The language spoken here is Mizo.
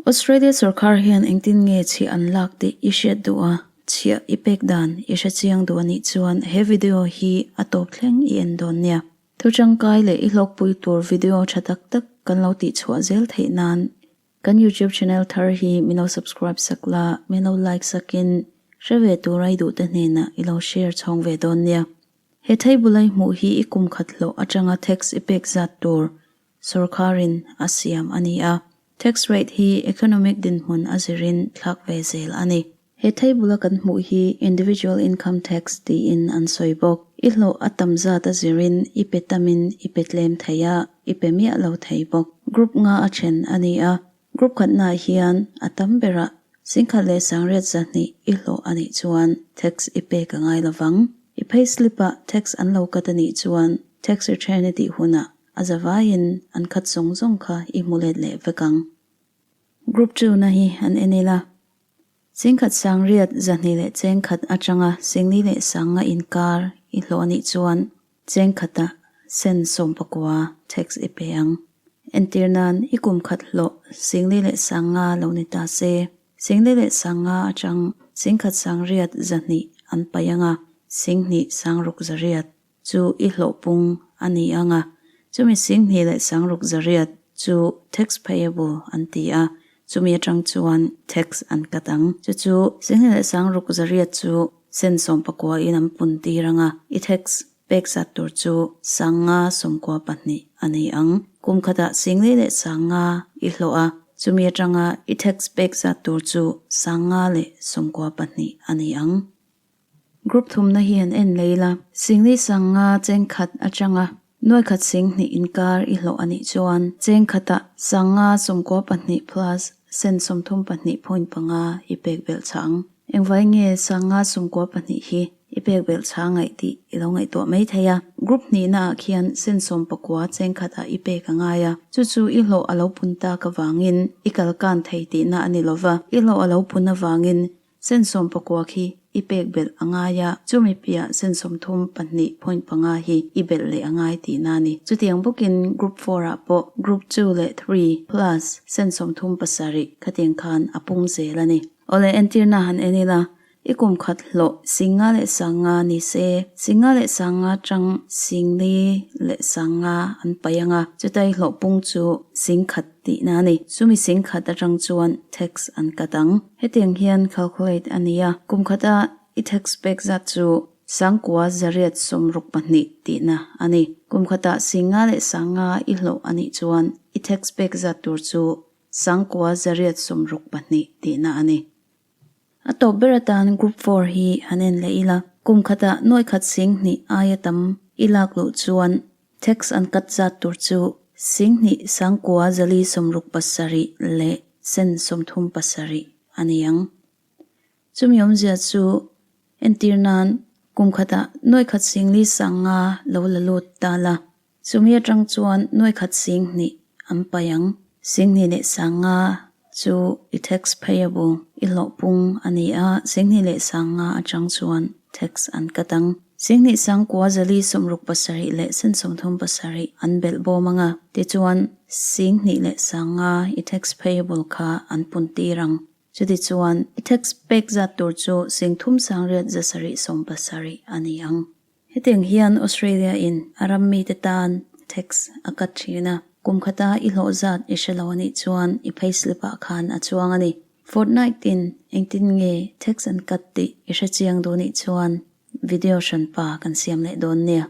Australia sorkar hian engtin nge chhiah an lak tih i hriat duh a, chhiah i pek dan i hre chiang duh a nih chuan he video hi a tawp thleng i en dawn nia. Thu tangkai leh i hlawkpui tur video tha tak tak kan lo tihchhuah zel theih nan kan YouTube channel thar hi min lo subscribe sak la, min lo like sakin hre ve tura i duhte hnenah i lo share chhawng ve dawn nia. He table a i hmuh hi i kum khat hlawh atanga tax i pek zat tur Sorkarin a siam a ni a, tax rate hi economic dinhmun a zirin thlak ve zel a ni. He table a kan hmuh hi individual income tax tiin an sawi bawk. I hlawh a tam zat a zirin i pe tamin i pe tlem thei a, i pe miah lo thei bawk. Group nga a then a ni a, group khatnaah hian a tam berah 11,200 i hlawh a nih chuan tax i pek a ngai lovang. I payslip ah tax an lo cut a nih chuan tax return i tih hunah A zavaiin an khat zawng zawng kha i hmu let leh vek ang. Group chuna hi an en ila. 18,200 leh chengkhat atanga singli leh sanga inkar i hlawh anih chuan chengkhata sen sawmpakua tax i pe ang. Entir nan i kum khat hlawh singli leh sanga lo ni ta se, singli leh sanga atang 18,200 an paih anga 26,600. Chu i hlawh pung a ni ang a, chumi 26,600 chu tax payable an ti a, chumi atang chuan tax an cut ang. Chu chu 26,600 chu sen sawmpakua in an pun tir ang a, i tax pek zat tur chu 592 a ni ang. Kum khatah 4,500 i hlawh a, chumi atanga i tax pek zat tur chu 592 a ni ang. Group thumna hi an en lei la. Singli sanga chengkhat atanga nuaikhat sing hnih inkar i hlawh a nih chuan chengkhatah sanga 92 plus sen 32.5 i pek belh chah ang. Engvai nge sanga 92 hi i pek belh chah ngaih tih i lo ngaihtuah mai thei a. Group hnihna ah khian sen 19 chengkhatah i pek a ngai a, chu chu i hlawh a lo pun tak avangin i kalkan thei tihna a ni lova, i hlawh a lo pun avangin Sen 19 khi i pek belh a ngai a, chumi piah sen 32.5 hi i belh leh a ngai tihna a ni. Chutiang bawkin Group four ah pawh Group two leh three plus sen 37 khatiang khan a pung zel a ni. Awle entirna han en ila, i kum khat hlawh singa leh sanga ni se, singa leh sanga tang singli leh sanga an paih ang a, chutai hlawh pung chu singkhat tihna a ni. Chumi singkhat atang chuan tax an cut ang. Hetiang hian calculate a ni a, kum khata i tax pek zat chu 962 tihna a ni. Kum khatah singa leh sanga i hlawh a nih chuan i tax pek zat tur chu 962 tihna a ni. A tawp ber atan Group four hi han en leh ila, kum khatah nuaih khat sing hnih aia tam i lak luh chuan tax an cut zat tur chu sing hnih sangkua zali sawmruk pasarih leh sen 37 a ni ang. Chumi awmzia chu entir nan kum khatah nuaih khat sing li sanga lo la lut ta la, Chumi atang chuan nuaih khat sing hnih an paih ang. Sing hnih leh sanga chu i tax payable, i hlawh pung a ni a, sing hnih leh sanga atang chuan tax an cut ang. Sing hnih sangkua zali 67 leh sen 37 an belh bawm ang a, tichuan sing hnih leh sanga i tax payable kha an pun tir ang. Chutichuan i tax pek zat tur chu sing thum sangriat zasarih 70 a ni ang. Hetiang hian Australia in a ram mite tan tax a cut thin a, kum khata i hlawh zat i hre lo anih chuan i payslip ah khan a chuang a ni. Fortnight in engtin nge tax an cut tih i hre chiang duh nih chuan video hranpa kan siam leh dawn nia.